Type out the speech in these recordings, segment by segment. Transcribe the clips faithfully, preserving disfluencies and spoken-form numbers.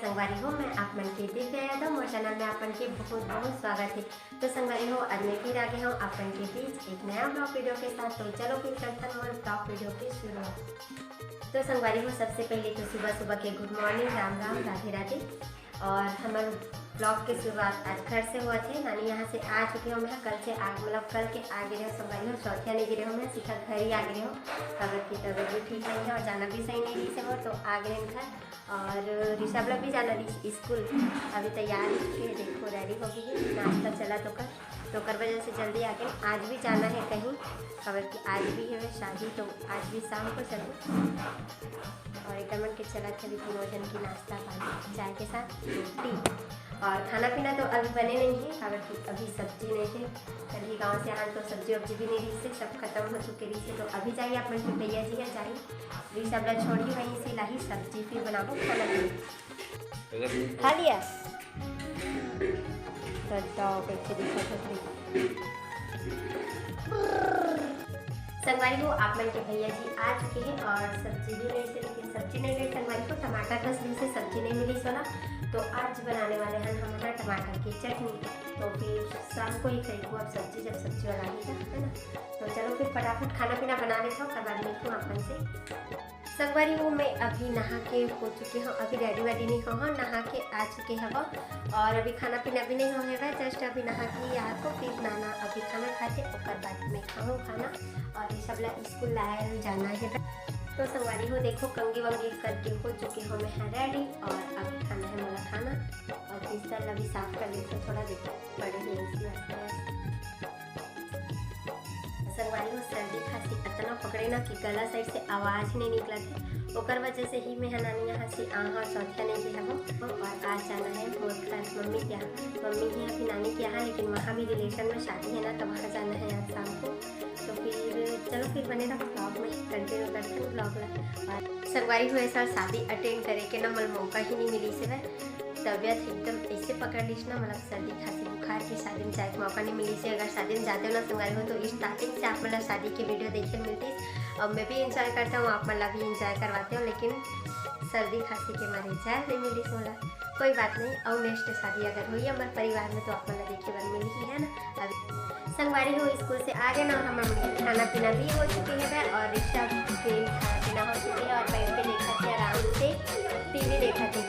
संगवारी हो, मैं आप मन के दिव्या यादव, मोर चैनल में आप मन के बहुत बहुत स्वागत है। तो संगवारी हो, आज मैं फिर आगे हूँ आप मन के बीच एक नया ब्लॉग वीडियो के साथ। तो चलो फिर करथन मोर ब्लॉग वीडियो के शुरुआत। तो संगवारी हो, सबसे पहले तो सुबह सुबह के गुड मॉर्निंग, राम राम, राधे राधे। और हमर ब्लॉग के शुरुआत आज घर से होवत हे। नानी यहाँ से आ चुके हो, मैं कल से आ, मतलब कल के आ गे रहे हो संगवारी हो, चौथिया नहीं गे रहे हो, मैं सीधा घर ही आ गे रहे हो। काबर की तबीयत भी ठीक नहीं है और जाना भी सही नहीं रही से हो, तो आ गे रहे घर। और ऋषभ ला भी जाना रही स्कूल, अभी तैयार हो चुके हैं, देखो रेडी हो गई है, नाश्ता चला तो कर, तो ओकर वजह से जल्दी आ गे। आज भी जाना है कहीं, काबर कि आज भी है शादी, तो आज भी शाम को चलो। और एकर मन के चलत है अभी तीनों जन की नाश्ता पानी, चाय के साथ टी। और खाना पीना तो अभी बने नहीं है, काबर कि अभी सब्जी नहीं है। कल ही गाँव से आन तो सब्जी वब्जी भी नहीं रही से, सब खत्म हो चुके रही से। तो अभी जाइए अपन के भैया जी है, जाइए ऋषभ ला छोड़ी, वहीं से लाही सब्जी, फिर बनाबो खाना पीना। खा लिया? तो जाओ, कैसे दिखा सकते। संगवारी हो, आप मन के भैया जी आ चुके हैं और सब्जी भी नहीं से, लेकिन सब्जी नहीं रही संगवारी हो, टमाटर बस जैसे सब्जी नहीं मिली सोना। तो आज बनाने वाले हैं हम ना टमाटर की चटनी। तो फिर शाम को ही खाई को अब सब्जी, जब सब्जी वाला आएगा, है ना। तो चलो फिर फटाफट खाना पीना बना लेता हूँ, ओकर बाद मिलती हूँ आप मन से। संगवारी हो, मैं अभी नहा के हो चुके हूँ, अभी रेडी वेडी नहीं हो, हाँ, नहा के आ चुके हव। और अभी खाना पीना भी नहीं हो है, just अभी नहा के ही आ तो फिर नाना अभी खाना खाते, ओकर बाद मैं खाऊँ खाना। और ऋषभ ला स्कूल लाए जाना है। तो संगवारी हो, देखो कंगी वंगी करके हो चुके हो मैं है रेडी। और अभी खाना है मोला खाना। और बिस्तर ला भी साफ कर लेते, थोड़ा देखो पड़े हैं इसी वास्ते। संगवारी हो, सर्दी खांसी अतना पकड़े ना कि गला साइड से आवाज ही नहीं निकलत है। ओकर वजह से ही मैं ह नानी यहाँ से आहा चौथिया नहीं गए हवो। और आज जाना है मोर घर मम्मी के यहाँ। मम्मी के यहाँ फिर नानी के यहाँ, लेकिन वहाँ भी रिलेशन में शादी है ना, तो वहाँ जाना है आज शाम को। तो फिर चलो फिर बने रहो ब्लॉग में, कंटिन्यू करते हैं ब्लॉग ला। और संगवारी हो, ऐसा शादी अटेंड करे के ना मोला मौका ही नहीं मिली से, तबीयत एकदम ऐसे पकड़ लीस ना, मतलब सर्दी खांसी बुखार के शादी में जाए के मौका नहीं मिली से। अगर शादी में जाते हो ना संगवारी हो, तो स्टार्टिंग से आप मतलब शादी के वीडियो देखे मिलती। अब मैं भी एंजॉय करता हूँ, आप मतलब भी एंजॉय करवाते हो, लेकिन सर्दी खांसी के मारे जाए नहीं मिली से मोला। कोई बात नहीं, और नेक्स्ट शादी अगर हुई हमारे परिवार में तो आप मतलब देखे बर मिली ही है ना। अभी संगवारी हो, स्कूल से आ गए ना, हमर खाना पीना भी हो चुके है और ऋषभ के खाना पीना हो चुके है और बैठ के देखा थे आराम से टीवी देखा थे।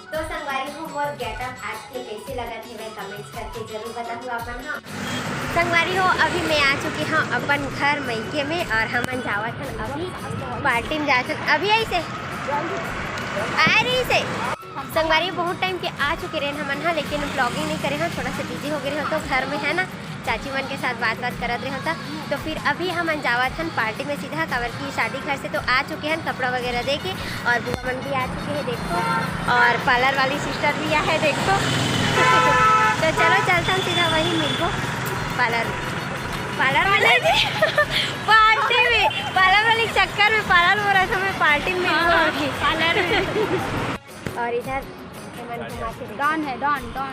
तो संगवारी हो, मोर गेटअप आज के कैसे लगा थे, मैं कमेंट्स करके जरूर बताहू अपन। हाँ संगवारी हो, अभी मैं आ चुके हूँ अपन घर मइके में और हमन जावत हन अभी पार्टी में जात हन। अभी आई से आ रही से संगवारी, बहुत टाइम के आ चुके रहे हमन हा, लेकिन ब्लॉगिंग नहीं करे हन, थोड़ा सा बिजी हो गए रहे हो तो घर में है ना, चाची मन के साथ बात बात करत रहे होता। तो फिर अभी हमन जावत हन पार्टी में सीधा, काबर की शादी घर से तो आ चुके हन कपड़ा वगैरह दे के, और बुआ मन भी आ चुके हैं देखो, और पार्लर वाली सिस्टर भी आ है देखो। तो चलो चलथन सीधा वही मिलबो पार्लर, पार्लर वाले जी पार्टी में, पार्लर वाली चक्कर में पार्लर बोला था मैं, पार्टी में मिलबो हाँ, अभी। पार्लर में। और इधर डॉन है, डॉन, डॉन।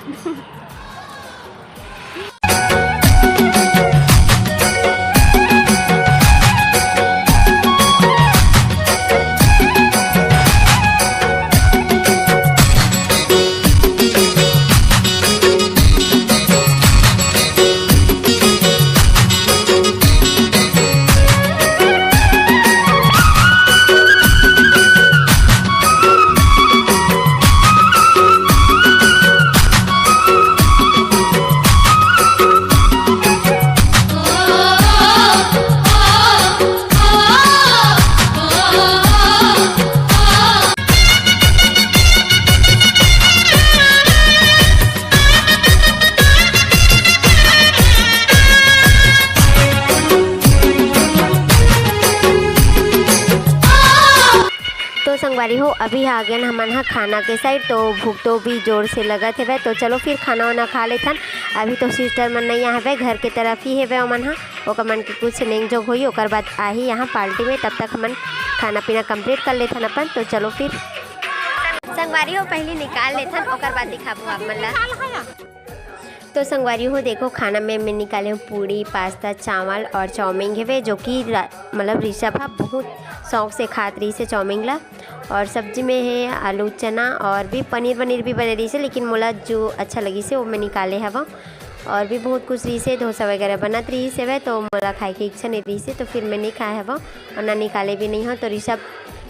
तो संगवारी हो, अभी आ गए हमन ह खाना के साइड, तो भूख तो भी जोर से लगत हवय। तो चलो फिर खाना वाना खा लेथन। अभी तो सिस्टर मन नहीं हवय, घर के तरफ ही हवय ओमन ह। ओकर मन के कुछ नेंग जोग होई, ओकर बाद आही यहाँ पार्टी में। तब तक हमन खाना पीना कंप्लीट कर लेथन अपन। तो चलो फिर संगवारी हो, पहली निकाल लेथन, ओकर बाद दिखाबो आप मन ला। तो संगवारी हो, देखो, खाना में मैं निकाले हूँ पूड़ी, पास्ता, चावल और चाउमीन हेवे, जो कि रा-, मतलब ऋषभ ह बहुत शौक से खात रहिस हे चाउमीन ला। और सब्जी में हे आलू, चना और भी पनीर वनीर भी बने रहिस हे, लेकिन मोला जो अच्छा लगिस हे वो मैं निकाले हवं। और भी बहुत कुछ रहिस हे, डोसा वगैरह बनत रहिस हेवे, तो मोला खाए के इच्छा नहीं रहिस हे, तो फिर मैं नहीं खाए हवं और ना निकाले भी नहीं हवं। तो ऋषभ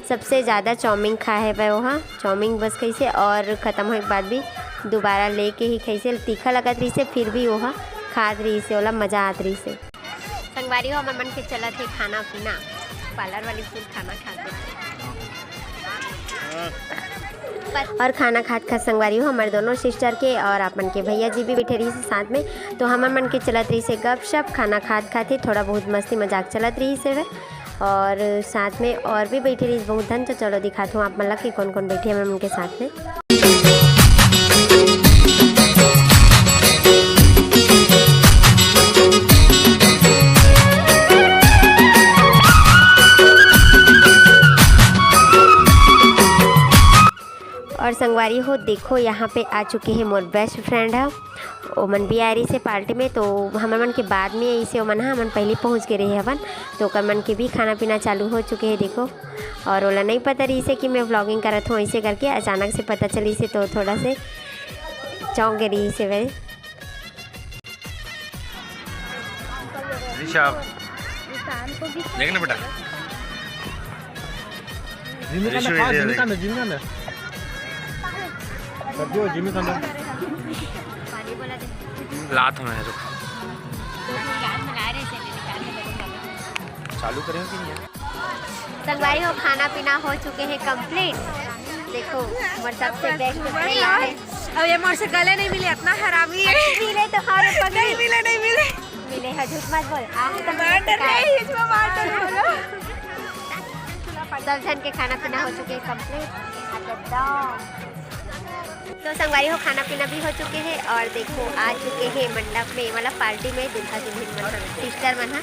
सबसे ज़्यादा चाउमीन खाए हेवे, ओहा चाउमीन बस खाइस हे और ख़त्म होए के बाद भी दोबारा लेके ही खाइस हे। तीखा लगत रहिस हे, फिर भी ओहा खात रहिस हे, ओला मज़ा आत रहिस हे। संगवारी हो, हमर मन के चलत हे खाना पीना, पार्लर वाली फूल खाना खाते। और खाना खात खात संगवारी हो, हमर दोनों सिस्टर के और अपन के भैया जी भी बैठे रहिस हे साथ में, तो हमर मन के चलत रहिस हे गपशप, खाना खात खात ही थोड़ा बहुत मस्ती मजाक चलत रहिस हे। और साथ में और भी बैठे रहिस बहुत धन। तो चलो दिखात हूँ आप मन ला कि कौन कौन बैठे हमर मन के साथ में। और संगवारी हो, देखो, यहाँ पे आ चुके हे मोर बेस्ट फ्रेंड ह, ओमन भी आए रहिस हे पार्टी में, तो हमर मन के बाद में आइस हे ओमन ह, हमन पहले पहुँच गे रहे हवन, तो ओकर मन के भी खाना पीना चालू हो चुके हे, देखो। और ओला नहीं पता रहिस हे कि मैं व्लॉगिंग करत हूँ, ऐसे करके अचानक से पता चलिस हे, तो थोड़ा से चौंक गे रहिस हे वे। ऋषभ, देख ना बेटा। जिमी का ऋषभ, अंदर, इधर जिमी का देख। अंदर, जिमी का अंदर। कर दियो, जिमी का अंदर। लात में है, रुक। चालू करें कि नहीं? संगवारी हो, खाना पीना हो चुके हैं कंप्लीट। देखो, मोर सबसे बेस्ट फ्रेंड है। अब ये मोर से गले नहीं मिले, इतना हरामी है। मिले तो हर पगली। नहीं मिले, नहीं मिले। मिले है, झूठ मत बोल। आ, तो मार डर रहे हैं, इसमें मार डर बोलो। सब जन के खाना पीना हो चुके हैं कंप्लीट। एकदम। तो संगवारी हो, खाना पीना भी हो चुके हैं और देखो, आ चुके हैं मंडप में, मतलब पार्टी में दूल्हा दुल्हन मन, सिस्टर मन ह।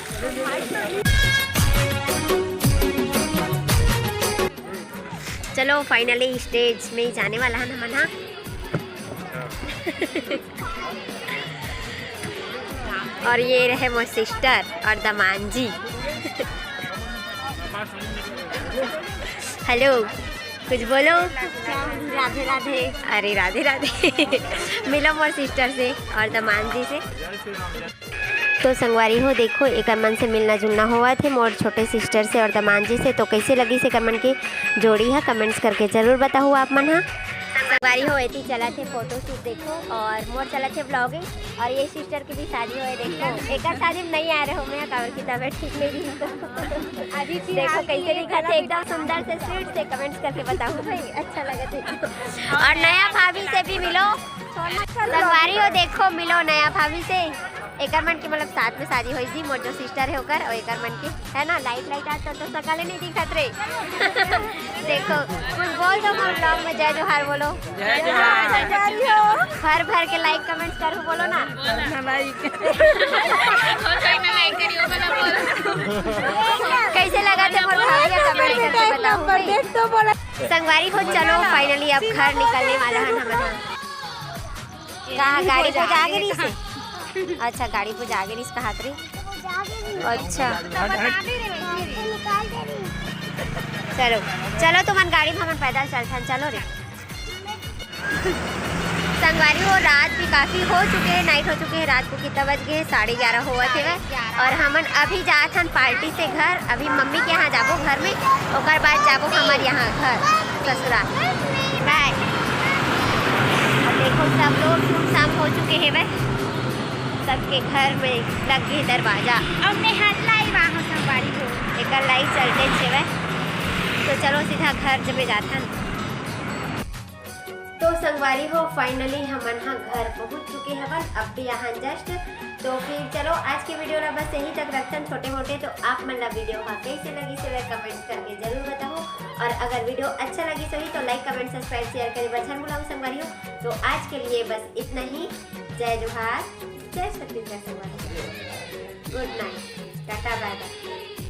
चलो, फाइनली स्टेज में ही जाने वाला है ना मन ह। और ये रहे मोर सिस्टर और दमान जी। हेलो, कुछ बोलो। राधे राधे। अरे राधे राधे। मिलो मोर सिस्टर से और दमान जी से। तो संगवारी हो, देखो, एकर मन से मिलना जुलना होवत हे मोर छोटे सिस्टर से और दमान जी से। तो कैसे लगिस एकर मन के जोड़ी ह, कमेंट्स करके जरूर बताहू आप मन ह। संगवारी हो, एती चलत हे फोटोशूट, देखो, और मोर चलत हे व्लॉगिंग, और ये सिस्टर की भी शादी होए, देखो। एकर शादी में नहीं आ रहे हो मैं, काबर की तबीयत ठीक नहीं रही तो। अभी फिलहाल देखो कैसे दिखत हे, एकदम सुंदर से, स्वीट से। कमेंट्स करके बताहू भाई, अच्छा लगे थे। और नया भाभी से भी मिलो। संगवारी हो, देखो, मिलो नया भाभी से। एकर मन के मतलब साथ में शादी होई जी, मोर जो सिस्टर है ओकर, और एकर मन के, है ना, लाइट लाइट आज तो, तो सकल नहीं दिखत रे। देखो, कुछ बोल दो, हम ब्लॉग में जय जोहार बोलो। जय जोहार। भर भर के लाइक कमेंट्स करो, बोलो ना। ना लाइक। कैसे लगा थे मोर भाभी, कमेंट करके बताओ भाई। संगवारी हो, चलो, फाइनली अब घर निकलने वाला है हमन। कहाँ गाड़ी पहुँचा गे रहिस हे? अच्छा, गाड़ी पहुँचा गे रहिस, कहात रही। अच्छा, चलो, चलो, तुमन गाड़ी में, हमन पैदल चलथन, चलो रे। संगवारी हो, रात भी काफ़ी हो चुके हैं, नाइट हो चुके हैं, रात को कितना बज गए हैं? साढ़े ग्यारह होवत हे। और हमन अभी जात हन पार्टी से घर, अभी मम्मी के यहाँ जाबो घर में, ओकर बाद जाबो हमर यहाँ घर ससुराल। बाय। और देखो सब लोग सुमसाम हो चुके हैं, बस सबके घर में लग गए दरवाजा। अब मैं हाथ लाई वहाँ संगवारी हो। एकर लाई चलते छेवे। तो चलो सीधा घर जमे जाथन। तो संगवारी हो, फाइनली हमन ह घर पहुंच चुके हवन। अब भी यहाँ जस्ट। तो फिर चलो, आज के वीडियो ला बस यहीं तक रखथन, छोटे मोटे। तो आप मन ला वीडियो ह कैसे लगिस हे, कमेंट्स करके जरूर बताओ। और अगर वीडियो अच्छा लगिस होही तो लाइक, कमेंट, सब्सक्राइब, शेयर करे बर झन भुलाओ संगवारी हो। तो आज के लिए बस इतना ही। जय जोहार, जय छत्तीसगढ़ संगवारी। गुड नाइट, टाटा, बाय बाय।